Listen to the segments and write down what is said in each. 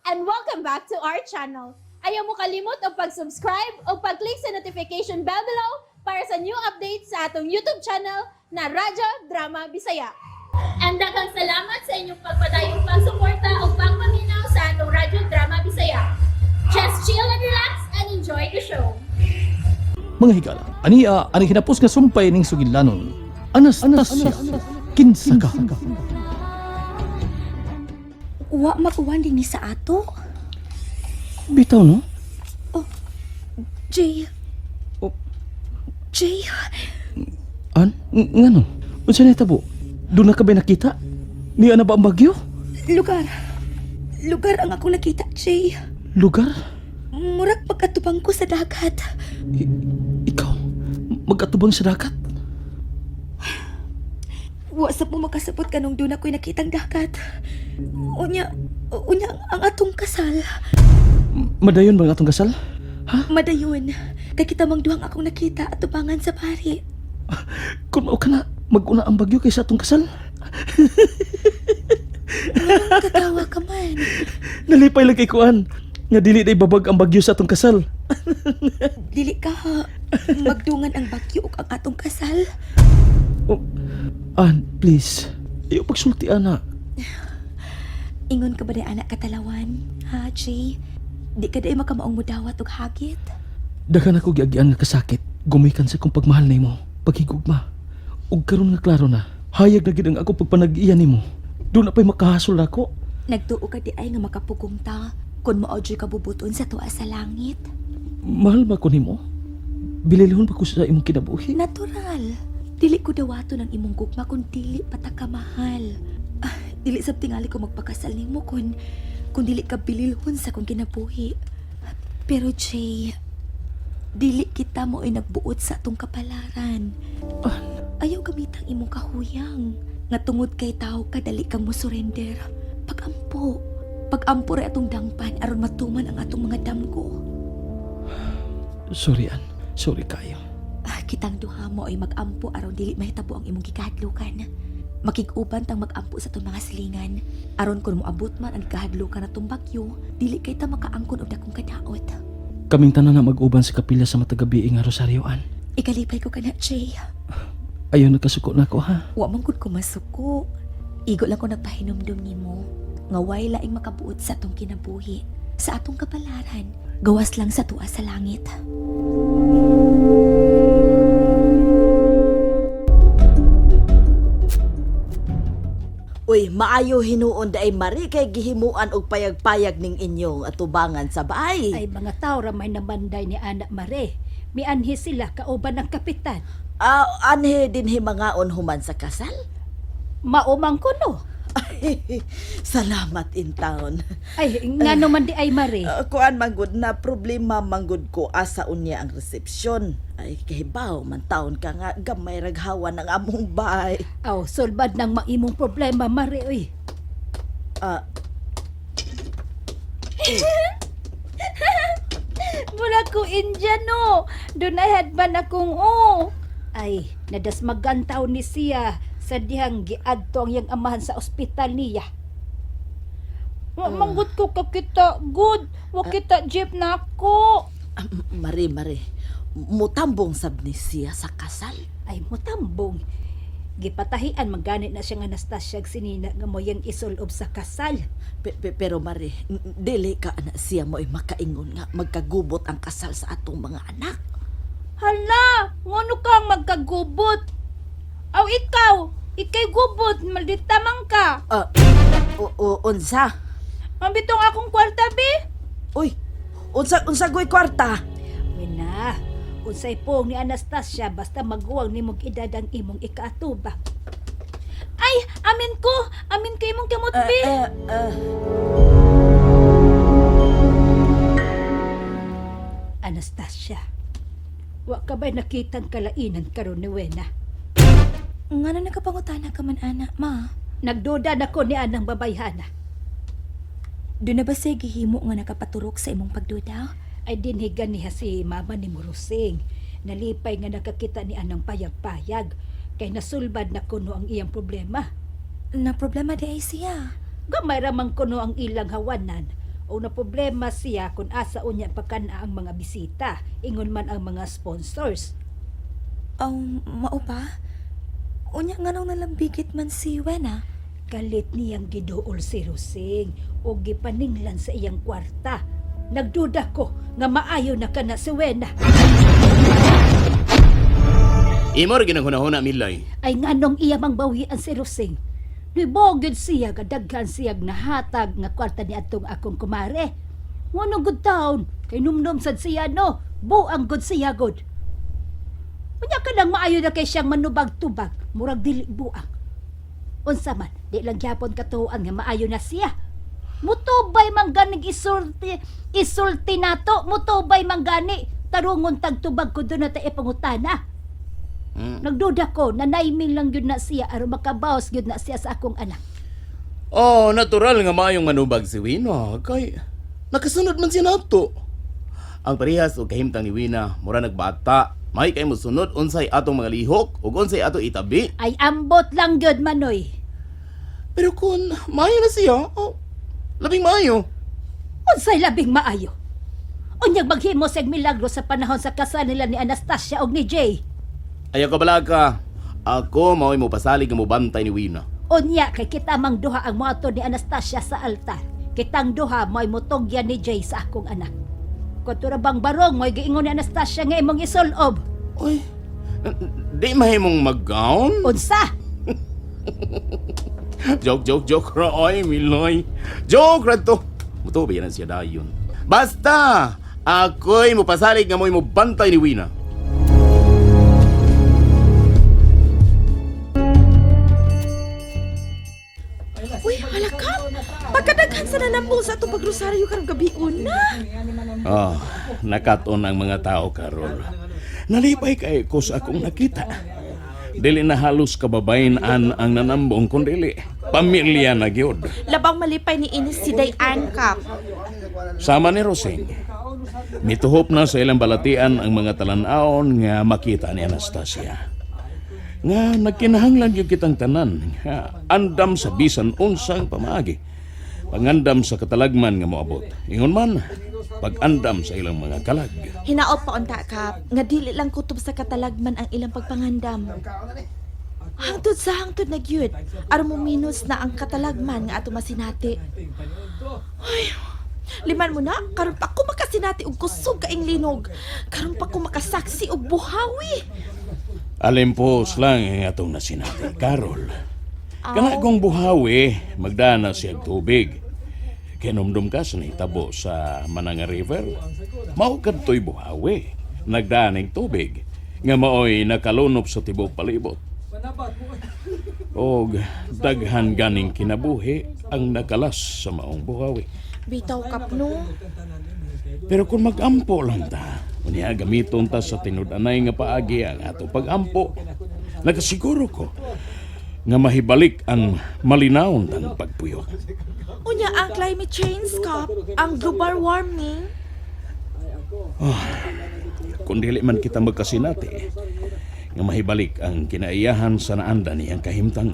And welcome back to our channel. Ayaw mo kalimot og pag-subscribe o pag-click sa notification bell below para sa new updates sa atong YouTube channel na Radyo Drama Bisaya. And daghang salamat sa inyong pagpadayong pagsuporta o pagpaminaw sa atong Radyo Drama Bisaya. Just chill and relax and enjoy the show. Mga higala, ania ang hinapos nga sumpay ning sugilanon. Anastasia, kinsa ka? Wa mag-uwan din ni sa ato. Bitaw, no? Jay. Oh. Jay, An? Ngano? Unsa na tabo? Doon na ka ba nakita? Niya na ba ang bagyo? Lugar. Lugar ang akong nakita, Jay. Lugar? Murag pagkatubang ko sa dagat. Ikaw? Mag-atubang sa dagat? Wa sa mo makasabot kanong doon ako'y nakitang dagat. Unya, unya ang atong kasal. Madayon ba ang atong kasal? Madayon. Kay kita mang duhang akong nakita at tubangan sa pari. Kung mao ka na, mag-una ang bagyo kaysa atong kasal. Nganong katawa ka man? Nalipay lang kay kuan. Nga dili na ibabag ang bagyo sa atong kasal. Dili ka ha. Magdungan ang bagyo ug ang atong kasal. Oh, An, please. Ayaw pagsulti, ana. Ingon ka ba day anak katalawan? Ha, Jay? Di ka day makamaong mudawat og hagit? Daghan ako giagian nga kasakit. Gumikan sa kong pagmahal nimo, paghigugma. Ug karon nga klaro na, hayag na gid ang ako pagpanag-iya nimo. Doon na pa'y makahasol nako. Nagtuo ka di ay nga makapugong ta kung mao jud ka bubuton sa tuwa sa langit. Mahal ba ko nimo? Bililihon ba ko sa imong kinabuhi? Natural. Dili ko dawaton ang imong gugma kung dili pa ta ka mahal. Ah, dili sab tingali ko magpakasal nimo kung dili ka bililhon sa akong kinabuhi. Pero Jay, dili kita mo ay nagbuot sa atong kapalaran. Ah. Ayaw gamitang imong kahuyang. Nga tungod kay tao ka dali kang mo surrender. Pagampo. Pagampo ra atong dangpan aron matuman ang atong mga damgo. Sorry, An. Sorry kayo. Ah, kitang duha mo ay magampo aron dili mahitabo ang imong gikahadlukan. Makig-uban tang magampo sa atong mga silingan. Aron kun moabot man ang gikahadlukan atong bagyo, dili kay ta makaangkon og dakong kadaot. Kaming tanan na mag-uban sa kapila sa matag gabi nga Rosario, An. Ikalipay ko kana, Jay. Ayaw nagkasuko na ako, ha? Wa man gud ko masuko. Igo lang ko nagpahinumdum nimo nga way laing makabuot sa atong kinabuhi, sa atong kapalaran, gawas lang sa tuwa sa langit. Uy, maayo hinuon daay Mari kay gihimuan og payag-payag ning inyong atubangan sa baay. Ay mga tao ramay namanday ni Anak Mare. Mianhi sila kauban ng kapitan. Ah, anhe dinhi mangaon human sa kasal? Maumang kuno. Ay, salamat in town. Ay, ngano man di ay Mare. Kuan manggod na problema manggod ko asa unya ang resepsyon. Ay kahibaw man taon ka nga gamay raghawan ang among bahay. Aw, sulbad ng maimong problema Mare oy. Ah, Mura ko Indiano. Doon ay hadban akong oh. Ay, nadasmagan taon ni siya sa dihang giadto ang iyang amahan sa ospital niya. Wa manggut ko kakita. Good. Wa kita jeep na ako. ah, Mari, Mari, mutambong sab ni siya sa kasal. Ay, mutambong. Gipatahian magganit na siya nga Anastasia ug sinina nga moyang isulob sa kasal. Pero Mari, dili ka na siya mo'y makaingon nga magkagubot ang kasal sa atong mga anak. Hala, ngono kang magkagubot? Aw ikaw, ikay gubot, maldita man ka. Ah, unsa? Mabitong akong kwarta, be. Uy, unsa unsa goy kwarta? Wena, unsay pong ni Anastasia basta maguwang nimong edad ang imong ikaatubang. Ay, amin ko. Amin ko imong kamot, be. Anastasia, wa ka ba'y nakitang kalainan karon ni Wena? Ngano nakapangutana ka man ana, ma? Nagduda na ko ni anang babayhana. Doon na ba siya gihimo nga nakapaturok sa imong pagduda? Ay dinhigan niya si mama ni Murusing. Nalipay nga nakakita ni anang payag-payag. Kay nasulbad na kuno ang iyang problema. Na problema di ay siya. Gamay ramang kuno ang ilang hawanan. O na problema siya kung asa unya pagkan-a ang mga bisita, ingon man ang mga sponsors. Mao pa? Unya nga nang nalambigit man si Wena. Kalit niyang giduol si Rosing o gipaninglan sa iyang kwarta. Nagduda ko nga maayo na kana si Wena. Imo ra ginang hunahuna Milay. Ay nganong iya mang bawian si Rosing. Nibogid siya kadaghan siya nahatag nga kwarta ni atong akong kumare. Nganong good taon kay numnum sad siya no, buang good siya good. Unya ka nang maayo na kay siyang manubag-tubag, murag dili buang. Unsa man, di lang gyapon katuoan nga maayo na siya. Mutubay man ganig isulti, isulti nato, mutubay man gani. Tarungon tagtubag ko doon na ta ipangutana. Nagduda ko, nanaiming lang yun na siya aron makabaos yun na siya sa akong anak. Oh, natural nga maayong manubag si Wina kay nakasunod man siya nato. Ang parehas og kahimtang ni Wina, mura nagbata. May kay mosunod unsay atong mga lihok ug unsay ato itabi. Ay ambot lang yun, Manoy. Pero kung maayo na siya, oh, labing maayo. Unsay labing maayo. Unyag maghimo siyang milagro sa panahon sa kasal nila ni Anastasia og ni Jay. Ayaw ka bala ka. Ako mao'y mopasalig nga mobantay ni Wina. Unya kay kita mang duha ang moato ni Anastasia sa altar. Kitang duha mo'y motugyan ni Jay sa akong anak. Kutura bang barong mo'y giingon ni Anastasia nga imong isulob. Oy, di mahimong mag-gown? Unsa? Joke, joke, joke ra oy, Miloy. Joke ra to. Mutubi na siya dayon. Basta, ako'y mopasalig nga mo'y mobantay ni Wina. Uy, hala kap! Pagkadaghan sa nanambong sa atong pagrosaryo karong gabi una. Ah, nakaton ang mga tao karon. Nalipay kay ko sa akong nakita. Dili na halos kababayen-an ang nanambong kundili. Pamilya na gyud. Labang malipay ni Ines si Dayan kap. Sama ni Roseng. Mituhop na sa ilang balatian ang mga talan-aon nga makita ni Anastasia. Nga nagkinahanglan gyud kitang tanan nga andam sa bisan unsang pamaagi. Pangandam sa katalagman nga moabot. Ingon man, pag-andam sa ilang mga kalag. Hinaot pa unta kap, nga dili lang kutob sa katalagman ang ilang pagpangandam. Hangtod sa hangtod na gyud, aron mo minus na ang katalagman nga ato masinati. Ay, liman mo na, karon pa ko makasinati og kusog kaing linog. Karon pa ko makasaksi og buhawi. Alimpos lang ang atong nasinati, Carol. Kana kong buhawi, magdana siya og tubig. Kinumdum ka sa nahitabo sa Mananga River. Mao kadto'y buhawi. Nagdaning tubig. Nga maoy nakalunop sa tibok palibot. Og daghan ganing kinabuhi ang nakalas sa maong buhawi. Bitaw kap no. Pero kung magampo lang ta, unya gamiton ta sa tinud-anay nga paagi ang ato pagampo. Nakasiguro ko nga mahibalik ang malinawon tang pagpuyo. Unya ang climate change kap, ang global warming. Kung dili man kita magkasinati, nga mahibalik ang kinaiyahan sa naanda niyang kahimtang.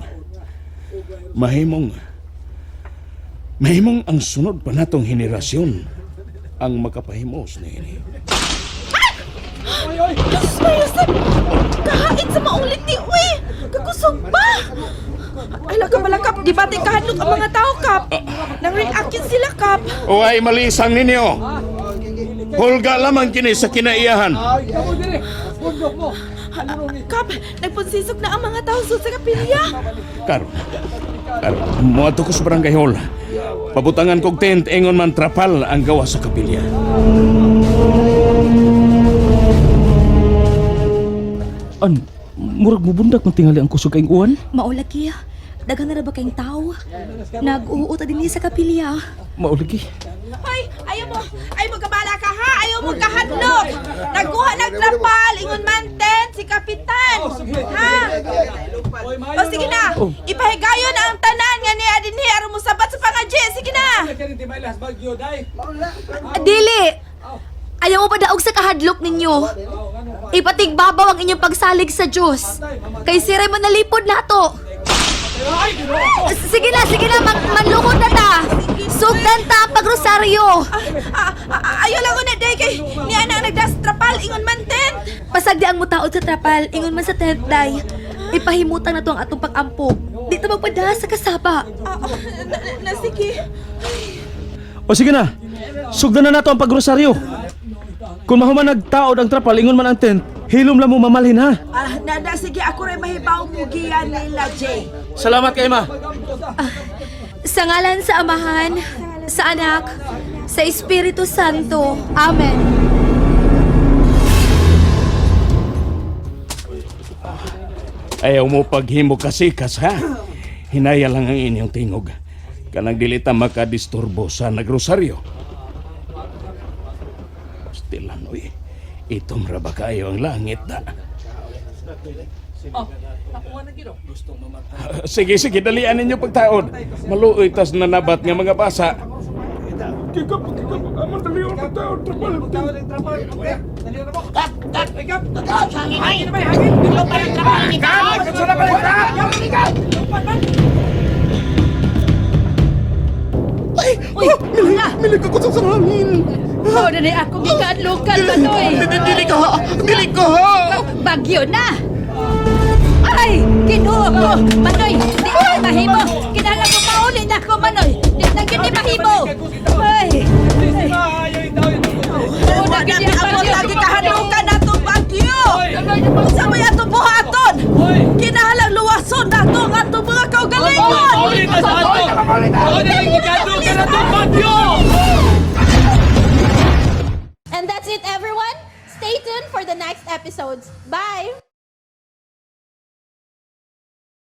Mahimong, mahimong ang sunod pa natong henerasyon ang makapahimos niini. Diyos Mayusip! Kahain sa maong liti, uy! Kakusog pa! Ala ka pala, Kap. Di ba kahadlok ang mga tao, Kap? Nang react sila, Kap. Uway malisang ninyo. Hulga lamang kini sa kinaiyahan. Kap, nagpunsisok na ang mga tao sa kapilya. Karon. Karon, moadto ko sa barangay hall. Pabutangan kog tent ingon man trapal ang gawa sa kapilya. An, murag mubundak man tingali ang kusog kaing uwan. Maulagi, daghan na ra ba kayong tao? Nag-uuta din niya sa kapilya. Maulagi. Hoy, ayaw mo kabala ka ha, ayaw mo kahadlok. Nagkuha ng trapal, ingon man tent, si Kapitan. Ha? O sige na, ipahigayon ang tanan nga niya dinhi aron mosabat sa pangadji. Sige na. Dili! Ayaw mo padaog sa kahadlok ninyo. Ipatigbabaw ang inyong pagsalig sa Diyos. Kay siray manalipod nato. Sige na, sige na, manlukot na ta. Sugdan Sugdan ta ang pagrosaryo. Ah, ah, ayaw lang ko na day kay ni ana nagdas trapal ingon man tent. Pasagdi ang mutaod sa trapal, ingon man sa tent, day. Ipahimutang na to ang atong pag-ampo. Di ta magpadala sa kasaba. Ah, ah, na, na, sige. O sige na, sugdan na nato ang pagrosaryo. Kung mahuman nagtaod ang trapal, ingon man ang tent, hilom lang mo mamalhin ha. Ah, na, na, sige ako rin mahibaw mo giyan nila Jay. Salamat kay ma. Sa ngalan sa Amahan, sa Anak, sa Espiritu Santo. Amen. Ayaw mo paghimo kasikas, ha? Hinaya lang ang inyong tingog. Kanang dili ta makadisturbo sa nagrosaryo. Stilan, uy. Itom ra ba kayo ang langit, da? Sige, sige, dalian ninyo pagtaod. Maluoy tas nanabat nga mga basa. Kikap, kikap, amon dalion pagtaod, trapal. Uy, wala. Milig ako sa hangin. Mao na ni ako gikaadlukan, Manoy. Dili ka ha! Dili ka ha! Bagyo na! Ay! Ginoo ko! Manoy! Di na mahimo! Kinahanglan ko mauli na ko, Manoy! Di na gyud ni mahimo! Ay! Wa na mi abot lagi kahanukan natong bagyo. Unsa may atong buhaton? Kinahanglan luwason nato ang atong mga kaugalingon. And that's it, everyone. Stay tuned for the next episodes. Bye!